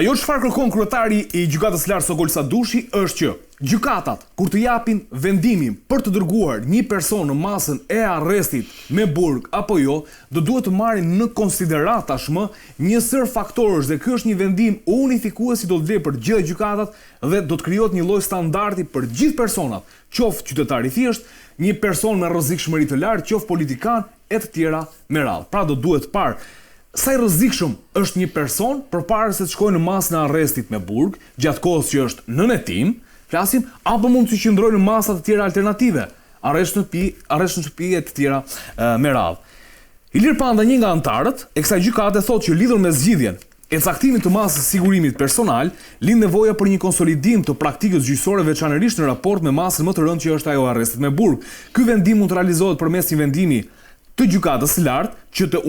Ajo çfarë kërkon kryetari i Gjykatës së Lartë Sokol Sadushi është që gjykatat kur të japin vendimin për të dërguar një person në masën e arrestit me burg apo jo, do duhet të marrin në konsideratë tashmë një sërë faktorësh dhe ky është një vendim unifikues që do të vlejë për të gjitha gjykatat dhe do të krijohet një lloj standardi për gjithë personat, qoftë qytetar i thjeshtë, një person me rrezikshmëri të lartë, qoftë politikan e të tjera me radhë. Pra do duhet parë sa i rrezikshëm është një person përpara se të shkojë në masën e arrestit me burg, gjatë kohës që është nën hetim, flasim, apo mund të qëndrojë në masa të tjera alternative, arrest në shtëpi, arrest në shtëpi e të tjera me radhë. Ilir Panda, një nga anëtarët e kësaj gjykate thotë që lidhur me zgjidhjen e caktimit të masës së sigurimit personal, lind nevoja për një konsolidim të praktikës gjyqësore veçanërisht në raport me masën më të rëndë që është ajo e arrestit me burg. Ky vendim mund të realizohet përmes një vendimi të Gjykatës së Lartë që të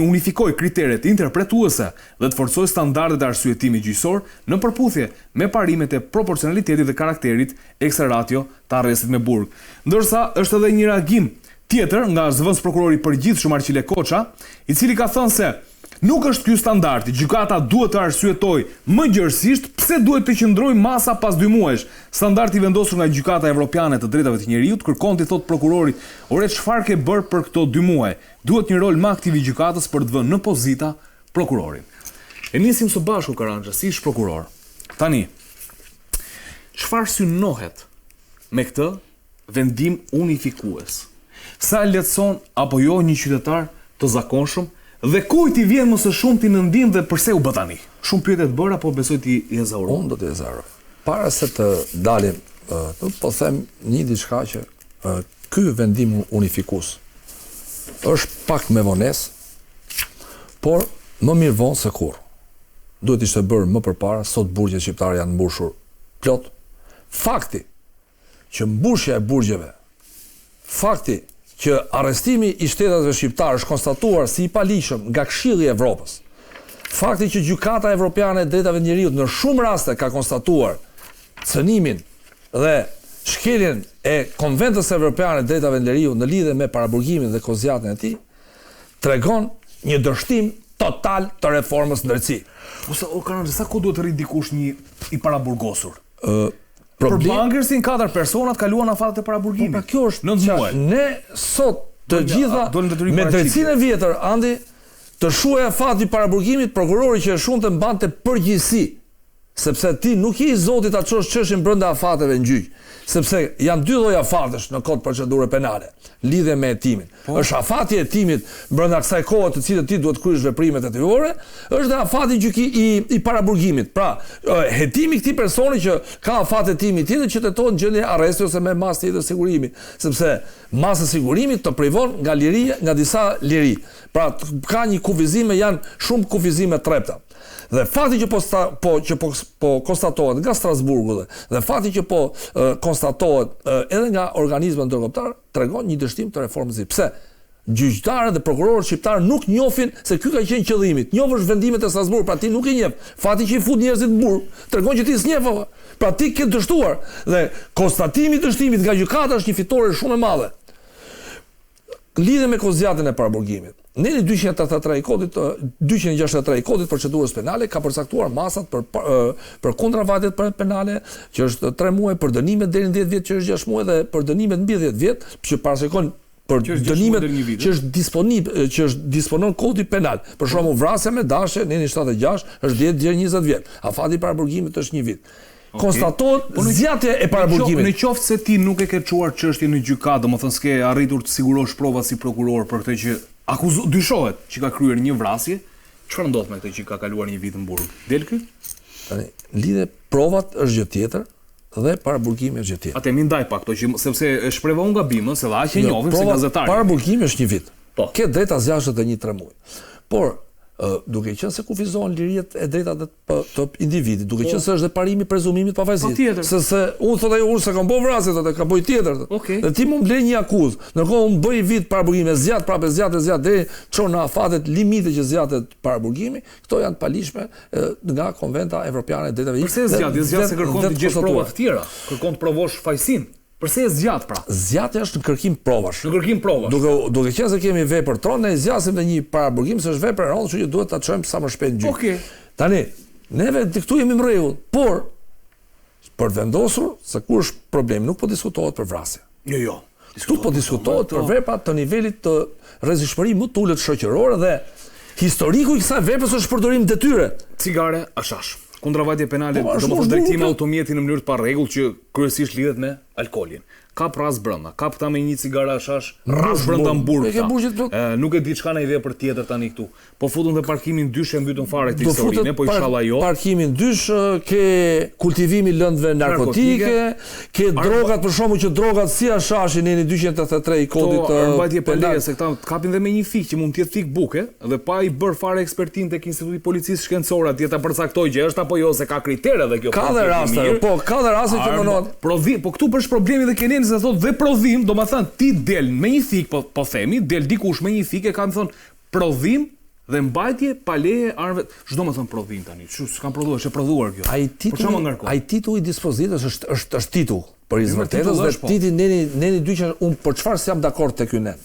unifikojë kriteret interpretuese dhe të forcojë standardet e arsyetimit gjyqësor në përputhje me parimet e proporcionalitetit dhe karakterit extra ratio të arrestit me burg. Ndërsa është edhe një reagim tjetër nga zëvendësprokurori i përgjithshëm Arqile Koça, i cili ka thënë se nuk është ky standardi, gjykata duhet të arsyetojë më gjerësisht pse duhet të qëndrojë masa pas dy muajsh. Standardi i vendosur nga Gjykata Evropiane e të Drejtave të Njeriut kërkon t'i thotë prokurorit ore çfarë ke bërë për këto dy muaj. Duhet një rol më aktiv i gjykatës për të vënë në pozita prokurorin. E nisim së bashku Karanxha si ish prokuror. Tani, çfarë synohet me këtë vendim unifikues? Sa e lehtëson apo jo një qytetar të zakonshëm dhe kujt i vjen më së shumti në ndihmë dhe përse u bë tani? Shumë pyetje të bëra, po besoj ti i ezaurove. Unë do t'i ezauroj. Para se të dalim, po them një diçka që ky vendim unifikues është pak me vonesë, por më mirë vonë se kurrë. Duhet ishte bërë më përpara, sot burgjet shqiptare janë mbushur plot. Fakti që mbushja e burgjeve, fakti që arrestimi i shtetasve shqiptarë është konstatuar si i paligjshëm nga Këshilli i Evropës, fakti që Gjykata Evropiane e Drejtave të Njeriut në shumë raste ka konstatuar cënimin dhe shkeljen e Konventës Evropiane të Drejtave të Njeriut në lidhje me paraburgimin dhe kohëzgjatjen e tij, tregon një dështim total të reformës në drejtësi. Ose o Karanxha, sa kohë duhet të rrijë dikush një i paraburgosur? Ë Për Bankersin katër personat kaluan afatet e paraburgimit. Po pra kjo është 9 muaj. Ne sot të gjitha me drejtësinë e vjetër, Andi, të shuhej afati i paraburgimit, prokurori që e shuante mbante përgjegjësi, sepse ti nuk je i zoti ta çosh çështjen brenda afateve në gjyq, sepse janë dy lloj afatesh në kod procedure penale, lidhje me hetimin. Po. Është afati i hetimit brenda kësaj kohe të cilën ti duhet të kryesh veprimet hetimore, është dhe afati gjyki i i paraburgimit. Pra, hetimi i këtij personi që ka afat hetimi tjetër që të hetohet në gjendje arresti ose me masë tjetër sigurimi, sepse masa e sigurimit të privon nga liria, nga disa liri. Pra, ka një kufizime, janë shumë kufizime të rrepta. Dhe fakti që po sta, po që po po konstatohet nga Strasburgu dhe, dhe fakti që po e, konstatohet e, edhe nga organizmat ndërkombëtar tregon një dështim të reformës. Pse? Gjyqtarët dhe prokurorët shqiptarë nuk njohin se ky ka qenë qëllimi. Të njohësh vendimet e Strasburgut, pra ti nuk i njeh. Fakti që i fut njerëzit në burg, tregon që ti s'njeh. Pra ti ke dështuar dhe konstatimi i dështimit nga gjykata është një fitore shumë e madhe. Lidhje me kohëzgjatjen e paraburgimit. Neni 283 i Kodit 263 i Kodit të Procedurës Penale ka përcaktuar masat për për kundravajtjet penale, që është 3 muaj, për dënimet deri në 10 vjet që është 6 muaj dhe për dënimet mbi 10 vjet, që parashikon për dënimet që është disponib që është disponon kodi penal. Për shembull, vrasja me dashje neni 76 është 10 deri 20 vjet. Afati i paraburgimit është një vit. Okay. Konstatohet po zgjatja e paraburgimit. Në qoftë se ti nuk e ke çuar çështjen në gjykatë, domethënë s'ke arritur të sigurosh provat si prokuror për këtë që akuzo dyshohet që ka kryer një vrasje, çfarë ndodh me këtë që ka kaluar një vit në burg? Del ky? Tani, lidhje provat është gjë tjetër dhe paraburgimi është gjë tjetër. Atë mi ndaj pak këto që sepse e shpreha unë gabim, ë, se dhe aq e jo, njohim si gazetar. Paraburgimi është një vit. Po. Ke drejt ta zgjasësh edhe një 3 muaj. Por duke qenë se kufizohen liritë e drejtat e të individit, duke po. qenë se është dhe parimi i prezumimit të pafajësisë. Se se unë thotë ai unë s'e kam bërë vrasje, thotë ka bëj tjetër. Okay. Dhe ti më blen një akuzë. Ndërkohë unë bëj vit paraburgim e zgjat prapë zgjat e zgjat deri çon në afatet limite që zgjatet paraburgimi, këto janë të paligjshme nga Konventa Evropiane e Drejtave të Përse zgjat? Zgjat se kërkon të gjesh prova të tjera, kërkon të provosh fajësinë. Përse e zgjat pra? Zgjatja është në kërkim provash. Në kërkim provash. Duke duke qenë se kemi vepër të rëndë, ne zgjasim dhe një paraburgim se është vepër e rëndë, kështu që duhet ta çojmë sa më shpejt në gjyq. Okej. Tani. Neve këtu jemi në rregull, por për të vendosur se ku është problemi, nuk po diskutohet për vrasje. Jo, jo. Këtu po diskutohet për vepra të nivelit të rrezikshmëri më të ulët shoqërore dhe historiku i kësaj veprës është shpërdorim detyre. Cigare, hashash. Kundravajtje penale, po, domethënë drejtim automjeti në mënyrë të parregullt që kryesisht lidhet me alkoolin. Kap rast brenda, kap këta me një cigare hashash, rast brenda në burg këta. Nuk e di çka na i vepër tjetër tani këtu. Po futën dhe parkimin dysh e mbytën fare këtë historinë, po ishalla jo. Parkimin dysh, ke kultivimi i lëndëve narkotike, ke drogat për shembull që drogat si hashashi neni 283 i kodit penal. Armëmbajtje pa leje se këta të kapin dhe me një thikë që mund të jetë thikë buke dhe pa i bërë fare ekspertim tek Instituti i Policisë Shkencore atje ta përcaktojë që është apo jo se ka kritere dhe kjo. Ka dhe raste, po ka dhe raste që mënohet. Prodhim, po këtu është problemi dhe ke neni se thotë dhe prodhim, domethënë ti del me një thikë, po po themi, del dikush me një thikë e kanë thënë Prodhim dhe mbajtje pa leje armëve, ç'do me thënë prodhim tani, ç'u s'kan prodhuar, është e prodhuar kjo. Ai titulli, ai titulli i dispozitës është është është titull për hir të vërtetës dhe po. titulli neni neni 2 që unë për çfarë s'jam dakord te ky nen.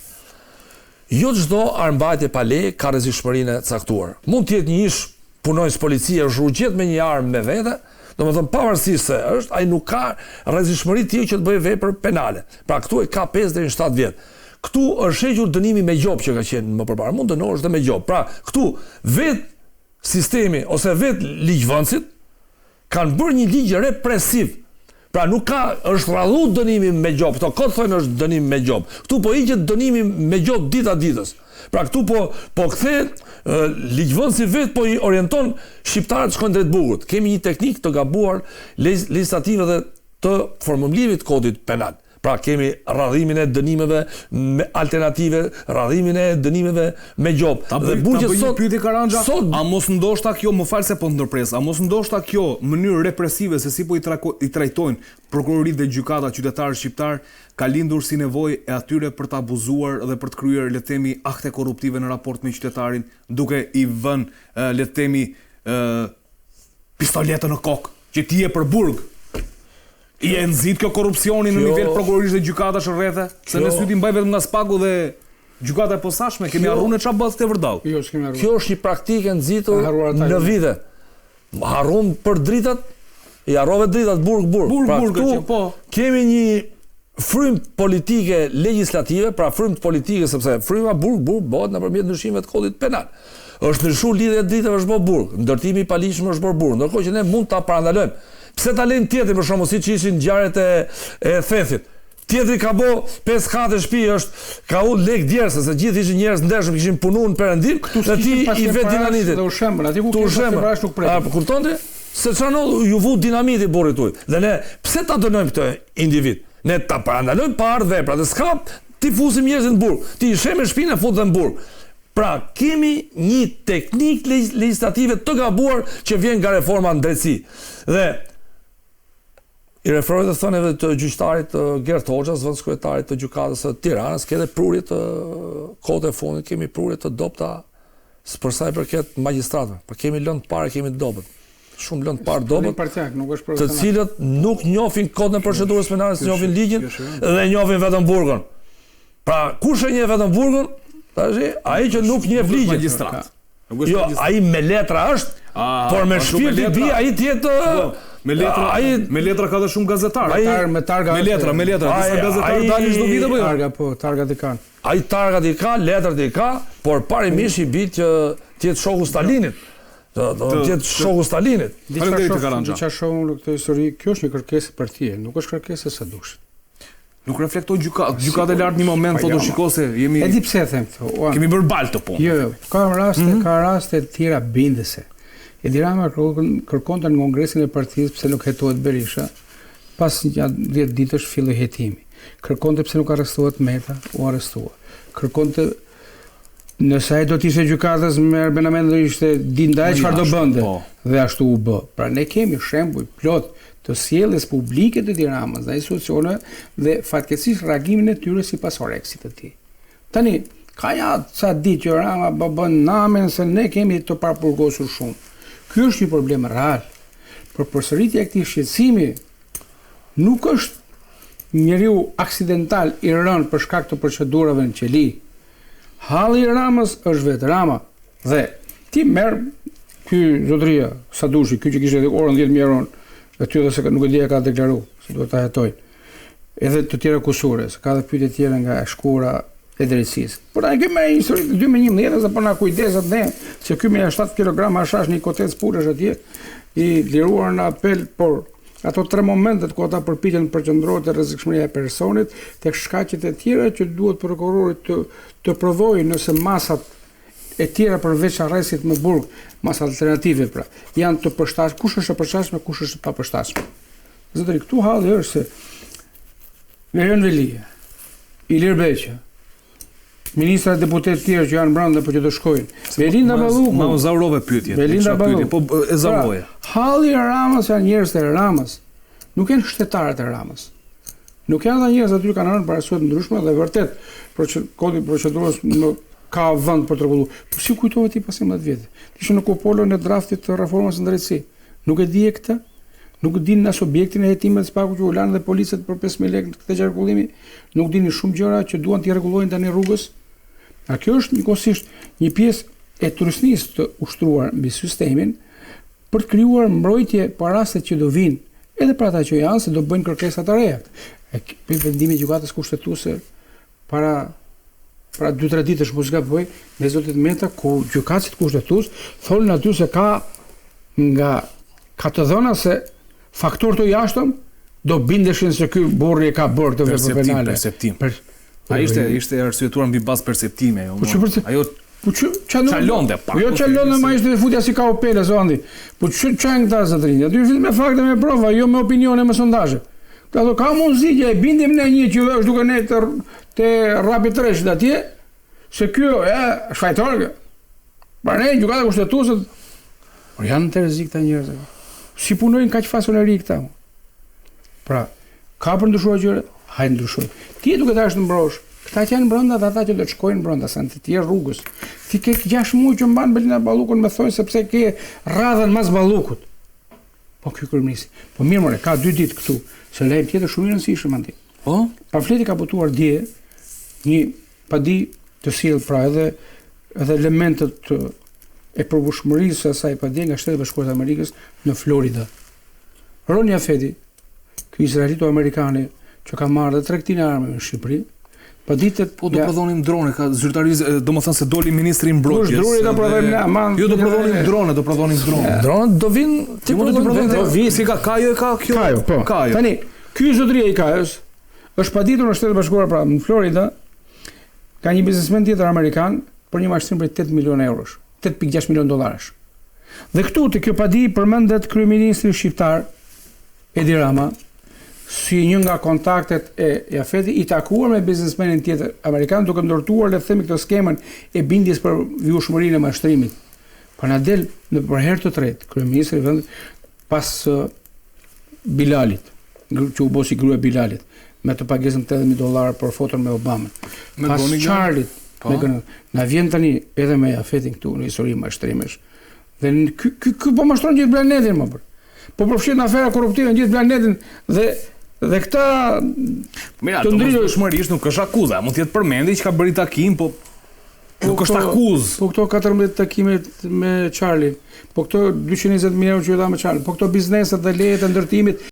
Jo çdo armëmbajtje pa leje ka rrezikshmërinë e caktuar. Mund të jetë një ish punonjës policie është u gjet me një armë me vete, domethënë pavarësisht se është, ai nuk ka rrezikshmëri të tillë që të bëjë vepër penale. Pra këtu e ka 5 deri në 7 vjet. Këtu është hequr dënimi me gjobë që ka qenë më përpara, mund dënohesh dhe me gjobë. Pra, këtu vetë sistemi ose vetë ligjvënësit kanë bërë një ligj represiv. Pra nuk ka, është rrallu dënimi me gjobë, këto kot thonë është dënim me gjobë. Këtu po hiqet dënimi me gjobë dita ditës. Pra këtu po po kthehet ligjvënësi vetë po i orienton shqiptarët të shkojnë drejt burgut. Kemi një teknikë të gabuar legjislative dhe të formulimit të kodit penal. Pra kemi rradhimin e dënimeve me alternative, rradhimin e dënimeve me gjobë. Ta bëj, ta bëj një pyetje Karanxha, sot, a mos ndoshta kjo, më fal se po ndërpres, a mos ndoshta kjo mënyrë represive se si po i, trako, i trajtojnë prokuroritë dhe gjykatat qytetarët shqiptarë ka lindur si nevojë e atyre për të abuzuar dhe për të kryer le të themi akte korruptive në raport me qytetarin, duke i vënë le të themi pistoletën në kokë, që ti je për burg. I e nxit kjo korrupsionin në nivel prokurorish dhe gjykatash në rrethe, se ne sytë i mbajmë vetëm nga SPAK-u dhe gjykata e posaçme, kemi harruar ne çfarë bëhet te vërdall. Jo, s'kemi harruar. Kjo është një praktikë e nxitur në vite. Harrum për dritat, i harrove dritat burg burg. Burg pra, burg, këtu, po. Kemi një frymë politike legjislative, pra frymë të politikës, sepse fryma burg burg bëhet nëpërmjet ndryshimeve të kodit penal. Është ndryshuar lidhja e dritave është bërë burg, ndërtimi i paligjshëm është bërë burg, ndërkohë që ne mund ta parandalojmë. Pse ta lejmë tjetrin për shembull siç ishin ngjarjet e e Thethit. Tjetri ka bo 5 kate shtëpi është ka ul lek djerse se gjithë ishin njerëz ndershëm kishin punuar në perëndim dhe ti i ve dinamitin. Dhe u shembën, aty ku ke pastrim parash nuk preket. A kupton ti? Se çfarë ndodh, ju vu dinamiti burrit tuaj. Dhe ne pse ta dënojmë këtë individ? Ne ta parandalojmë pa ardhë vepra dhe s'ka t'i fusim njerëzit në burg. Ti i shembe shtëpinë e fut dhe në burg. Pra, kemi një teknikë legjislative të gabuar që vjen nga reforma në drejtësi. Dhe i referohet dhe thënieve të gjyqtarit Gert Hoxha, zëvendëskryetarit të gjykatës së Tiranës, ke edhe prurje të kohët e fundit, kemi prurje të dobëta për sa i përket magjistratëve. Pra kemi lëndë të parë, kemi të dobët. Shumë lëndë të parë dobët. Nuk është të cilët nuk njohin kodin e procedurës penale, njohin ligjin dhe njohin vetëm burgun. Pra, kush e njeh vetëm burgun? Tash ai që nuk njeh ligjin. Magjistrat. Nuk është jo, ai me letra është, ah, por me shpirt i bie ai të jetë po, me letra, ai me letra ka dhe shumë gazetarë. Ai me targa. Me letra, me letra, disa gazetarë dalin çdo vit apo jo? Targa, po, targat i kanë. Ai targat i ka, letrat i ka, por parimisht i bie që të jetë shoku Stalinit. Do të jetë shoku Stalinit. Faleminderit Karanxha. Diçka shoh unë në këtë histori, kjo është një kërkesë partie, nuk është kërkesë e Sadushit. Nuk reflekton gjykata, gjykata e lartë një moment thotë shiko se jemi E di pse e them këtë. Kemi bërë baltë këtë punë. Jo, jo, ka raste, mm -hmm. ka raste të tjera bindëse. Edi Rama kërkonte në kongresin e partisë pse nuk hetohet Berisha. Pas një 10 ditësh filloi hetimi. Kërkonte pse nuk arrestohet Meta, u arrestua. Kërkonte Nëse ai do të ishte gjykatës me Arben Ahmetajn do ishte dinda e çfarë do bënte. Po. Dhe ashtu u bë. Pra ne kemi shembuj plot të sjelljes publike të Edi Ramës dhe institucioneve dhe fatkeqësisht reagimin e tyre sipas oreksit të tij. Tani ka ja ca ditë që Rama po bën namin se ne kemi të paraburgosur shumë. Ky është një problem real. Por përsëritja e këtij shqetësimi nuk është njeriu aksidental i rënë për shkak të procedurave në qeli. Halli i Ramës është vetë Rama. Dhe ti merr. Ky zotëria, Sadushi, ky që kishte orën 10.000 euro, aty edhe se nuk e di e ka deklaru, se duhet ta hetojnë. Edhe të tjera kusure, se ka dhe pyetje tjera nga e shkuara e drejtësisë. Por tani ky me një histori të 2011 se po na kujdeset ne se ky me 7 kg hashash në një kotec pulash atje i liruar në apel, por ato tre momentet ku ata përpiqen të përqendrohet te rrezikshmëria e personit, tek shkaqet e tjera që duhet prokurori të të provojë nëse masat e tjera përveç arrestit me burg, masa alternative pra, janë të përshtatshme, kush është e përshtatshme, kush është e papërshtatshme. Zotëri, këtu halli është se Erion Veliaj, Ilir Beqja, ministra e deputetë tjerë që janë brenda por që do shkojnë. Belinda Balluku. Ma ezaurove pyetjen. Belinda Balluku. Po e ezauroje. Pra, halli i Ramës janë njerëzit e Ramës. Nuk janë shtetarët e Ramës. Nuk janë ata njerëz aty kanë rënë për arsye të ndryshme dhe vërtet proce, kodi procedurës në ka vend për të rregulluar. Po si kujtove ti pas 11 vjet? Ti ishe në kupolën e draftit të reformës në drejtësi. Nuk e dije këtë? Nuk dinin as objektin e hetimit të SPAK-ut që u lanë dhe policët për 5000 lekë në këtë qarkullimi, nuk dinin shumë gjëra që duan t'i rregullojnë tani rrugës. A kjo është njëkohësisht një pjesë e trysnisë të ushtruar mbi sistemin për të krijuar mbrojtje për rastet që do vinë, edhe për ata që janë se do bëjnë kërkesa të reja. E ky vendimi i gjykatës kushtetuese para para 2-3 ditësh mos gaboj, me zotit Meta ku gjykatësit kushtetues thonë aty se ka nga ka të dhëna se faktorë të jashtëm do bindeshin se ky burri e ka bërë këtë vepër penale. Perceptim, perceptim. Per, A ishte ishte arsyetuar mbi bazë perceptimi ajo. Po çfarë? Ajo Po çu ça çalonte pak. Jo çalonte ma ishte futja si kaupele Andi. Po çu çan këta zotërinj. Aty është me fakte me prova, jo me opinione me sondazhe. Këta do ka mundësi që e bindim ne një që është duke ne të te rrapi treshit atje, se ky e është fajtor kjo. Pra ne gjykata kushtetuese por janë në terezi këta njerëz. Si punojnë kaq fasoneri këta? Pra, ka për ndryshuar gjëra, hajde ndryshoj. Ti je duke dashur të mbrosh këta që janë brenda dhe ata që do të shkojnë brenda, sa të tjerë rrugës. Ti ke 6 muaj që mban Belinda Ballukun me thonj sepse ke radhën mas Ballukut. Po ky kryeministri. Po mirë more, ka dy ditë këtu. Se lajm tjetër shumë i rëndësishëm Andi. Po? Pamfleti ka botuar dje një padi të sjell pra edhe edhe elementët e provueshmërisë së asaj padie nga Shtetet e Bashkuara të Amerikës në Florida. Ron Jafeti, ky izraelito-amerikani që ka marrë dhe tregtinë e armëve në Shqipëri, paditet Po do prodhonim drone, ka zyrtarizë, domethënë se doli ministri i mbrojtjes. Kush droni do prodhojmë ne, aman. Jo do prodhonim drone, do prodhonim drone. Dronët do vinë, ti po do prodhojmë do vinë. Si ka Kajo e ka kjo? Kajo, po. Kajo. Tani, ky zotëria i Kajos është paditur në Shtetet e Bashkuara pra në Florida ka një biznesmen tjetër amerikan për një mashtrim prej 8 milionë eurosh, 8.6 milionë dollarësh. Dhe këtu te kjo padi përmendet kryeministri shqiptar Edi Rama si një nga kontaktet e Jafeti i takuar me biznesmenin tjetër amerikan duke ndërtuar le të themi këtë skemën e bindjes për vijueshmërinë e mashtrimit. Po na del në për herë të tretë kryeministri i vendit pas Bilalit, që u bë si gruaja e Bilalit, me të pagesën 80.000 dollarë për foton me Obamën. Me pas Charlie, po. me gënë, na vjen tani edhe me Jafetin këtu në histori mashtrimesh. Dhe ky ky ky po mashtron gjithë planetin më për. Po përfshihet në afera korruptive në gjithë planetin dhe dhe këta Mira, të ndryshmërisht nuk është akuza, mund të jetë përmendje që ka bërë takim, po Po nuk është akuzë. Po këto 14 takimet me Charlie, po këto 220 mijë euro që i dha me Charlie, po këto bizneset dhe lejet e ndërtimit.